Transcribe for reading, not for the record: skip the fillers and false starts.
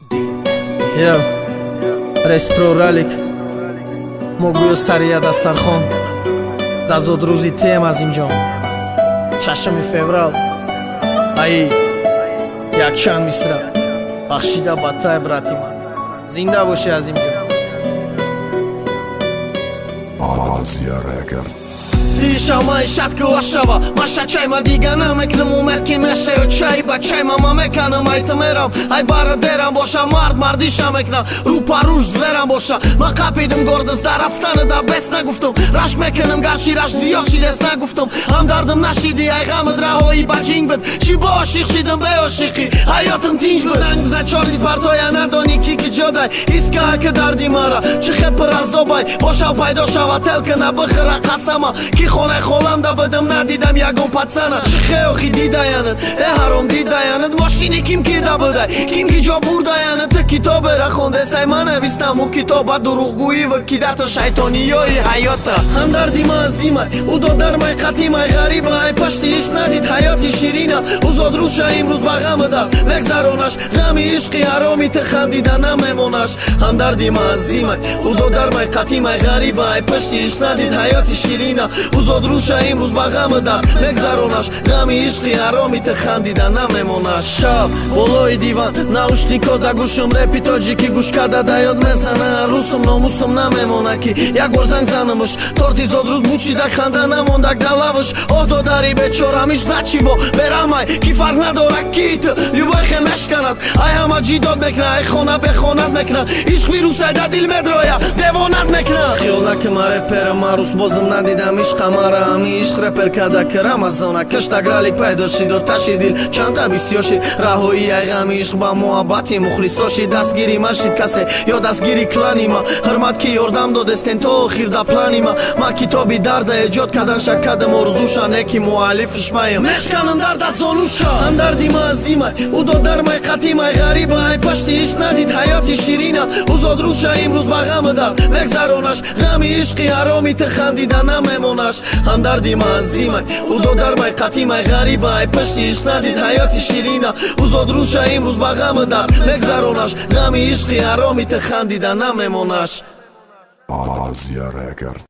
Я Респро Ралик мо гӯё сария дастархон дар зодрӯзи тем Азимҷон, 6 феврал, аи якчанд мисра бахшида ба тай, брати ман. Зинда бошӣ, Азимҷон. Азия Рекорд. Тишамай шатки ошава маша чай ма дига намекунам умед ки мешаё чай ба чай мама меканам. Ай тмерам, ай бара дерам боша, мард мардиша мекунам, рӯ паруш зверам боша. Ма қапидим гордост дар рафтаны да бес нагуфтум, рашк мекунам, гарчи рашк зиёд шидест нагуфтум. Ҳамдардим нашиди, ай ғамат раҳоӣ ба ҷинг буд. Чӣ бо ошиқ шидим, беошиқӣ ҳаётим тинҷ буд. Занг бизан, чорди партоя, надонӣ ки ки ҷодай иска ки дарди мара чӣ хе пир азобай бошав пайдо шава телкана бихӯра қасама ки хонаи холам да будам, надидам ягон пацана. Чӣ хеохи дидаянат, э ҳаром дидаянат, мошини ким ки да будай, ким ки ҷо бурдаянат. Ту китобера хондестай, ман навистам ӯ китоба дурӯғгӯӣ ва кидата шайтониёи ҳаёта. Ҳамдарди ма азимай, ӯ додармай қатимай, ғариба ай пашти ишқ надид ҳаёти ширина. Ӯ зодрӯзша имрӯз ба ғаму дард мегзаронаш, ғами ишқи ҳароми ту хандида намемонаш. Ҳамдарди ма азимай, ӯ додармай қатимай, ғариба ай пашти ишқ надид ҳаёти ширина. Ӯ зодрӯзша имрӯз ба ғаму дард мегзаронаш, ғами ишқи ҳароми ту хандида намемонаш. Шаб болои диван, наушнико да гӯшум, репи тоҷикӣ гӯш када да ёд мезана. Русум номусум намемона ки як бор занг занамш, торти зодрӯз бучида, ханда намондак далавш. Оҳ, додари бечорамиш начиво берамай ки фарқ надора ки ту любой хе мешканад, ай ҳама ҷидод мекуна, ай хона бехонат мекуна. Ишқ вирусай, да дил медроя, девонат мекуна. Хиёл наки ма реперам, ма рус бозм надидам ишқа мара. Ами ишқ репер када ки Рамазона киштак ралик пайдо шид, оташи дил чанқа бисёр шид. Раҳои ай ғами ишқ ба муҳаббати мухлисо шид. Дастгири машид касе ё дастгири клани ма, ҳурмат ки ёрдам додестен то охир да плани ма. Ма китоби дарда эҷод кардан шаккадам орзуша, не ки муаллифш маем, мешканам дарда зонуша. Ҳамдарди ма азимай, ӯ додармай қатимай, ғариба ай пашти ишқ надид ҳаёти ширина. Ӯ зодрӯзша имрӯз ба ғаму дард мегзаронаш, ғами ишқи ҳароми ту хандида намемонаш. Ҳамдарди ма азимай, ӯ додармай қатимай, ғариба ай пашти ишқ надид ҳаёти ширина. Ӯ зодрӯзша имрӯз ба ғаму дард мегзаронаш, ғами ишқи ҳароми ту хандида намемонаш. Азия Рекорд.